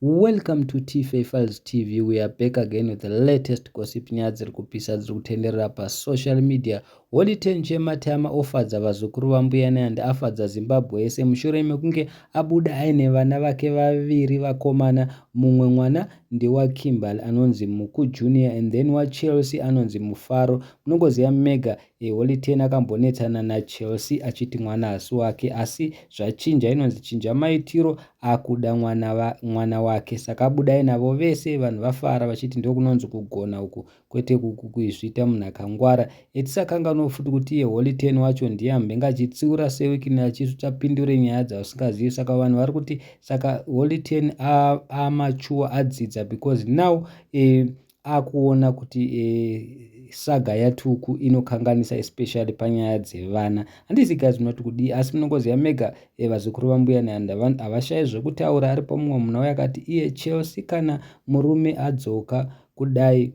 Welcome to TFA Files TV. We are back again with the latest gossip, nyaya dziri kupisa dziri kutenderera pasocial media. Holy Ten Chematama ofadza vazukuru vaMbuya Nehanda, afadza Zimbabwe yese mushure mekunge abuda aine vana vake vaviri vakomana. Mumwe mwana ndewaKimberly anonzi Muku Junior and then waChelsea anonzi Mufaro. Munongoziva mega, Holy Ten akambonetsana naChelsea achiti mwana hasi wake, asi zvachinja, inonzi chinja maitiro, akuda mwana wake. Saka abudai navo vese, vanhu vafara vachiti ndokunonzi kugona uku, kwete kuizviita munhu akangwara. Etisakanganwa futi kuti iye Holy Ten wacho ndiye ambenge achitsiura seWicknell achitapindure nyaya dzausingazivi. Saka vanhu vari kuti saka Holy Ten amature, adzidza, because now akuona kuti saga yaTuku inokanganisa, especially panyaya dzevana. Handisi guys munoti kudii, asi munongoziva mega, vazukuru vaMbuya Nehanda havashayi zvekutaura. Aripo mumwe munhu auya akati iye Chelsea, kana murume adzoka kudai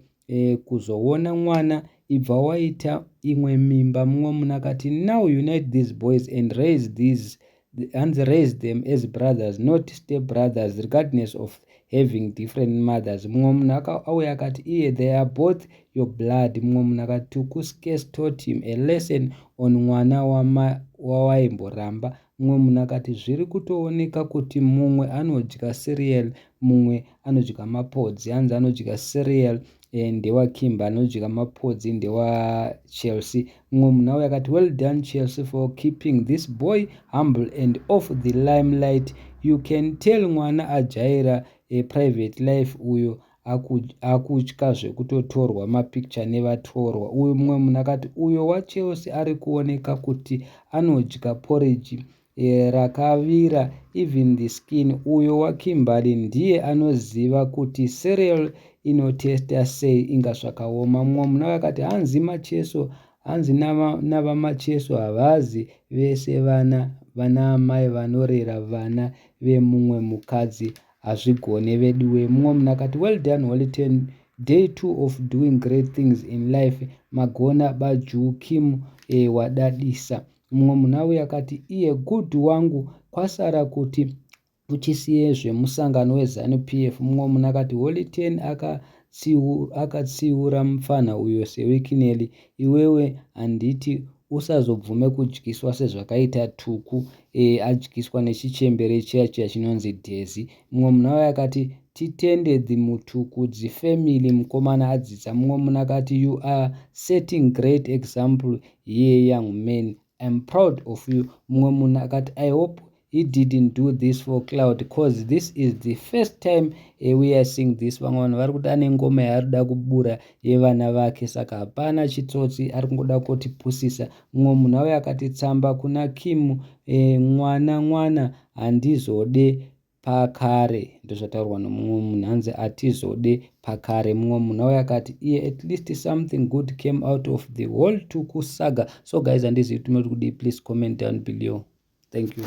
kuzoona mwana, ibva waita imwe mimba. Mumwe munhu akati, "Now unite these boys and raise these and raise them as brothers, not step brothers, regardless of having different mothers." Mumwe munhu auya akati iye, "They are both your blood." Mumwe munhu akati, "Tuku's case taught him a lesson on mwana wawaimboramba." Mumwe munhu akati, "Zviri kutooneka kuti mumwe anodya cereal, mumwe anodya mapodzi." Hanzi anodya cereal ndewaKimba, anodya mapodzi ndewaChelsea. Mumwe munhu auya akati, "Well done, Chelsea, for keeping this boy humble and off the limelight. You can tell mwana ajaira private life uyo, akutya zvekutotorwa mapicture nevatorwa." Uyu mumwe munhu akati, "Uyo waChelsea ari kuoneka kuti anodya porridge rakavira, even the skin. Uyo waKimberly ndiye anoziva kuti cereal inotesta sei, inga zvakaoma." Mumwe munhu akati, hanzi Macheso, hanzi navaMacheso havazi vese vana vanaamai vanorera vana vemumwe mukadzi, hazvigone veduwe. Mumwe munhu akati, "Well done, Holy Ten, day two of doing great things in life. Magona baJukim, wadadisa." Mumwe munhu auya akati iye, "Good wangu, kwasara kuti uchisiye zvemusangano weZANU PF." Mumwe munhu akati, "Holy Ten akatsiura mufana uyo seWicknell. Iwewe handiti usazobvume kudyiswa sezvakaita Tuku, adyiswa nechichembere chiya chiya chinonzi Dhezi." Mumwe munhu auya akati, "Titende the Mutukudzi family, mukomana adzidza." Mumwe munhu akati, "You are setting great example here, young man. I'm proud of you." Mumwe munhu akati, "I hope he didn't do this for clout, 'cause this is the first time we are seeing this." Vamwe vanhu vari kuti ane ngoma yaari kuda kubura yevana vake, saka hapana chitsotsi, ari kungoda kutipusisa. Mumwe munhu auya akati, "Tsamba kuna Kim, mwana mwana handizode pakare." Ndozvataurwa nomumwe munhu, hanzi atizode pakare. Mumwe munhu auya akati iye, "At least something good came out of the whole Tuku saga." So guys, handizivi kuti munoti kudii. Please comment down below. Thank you.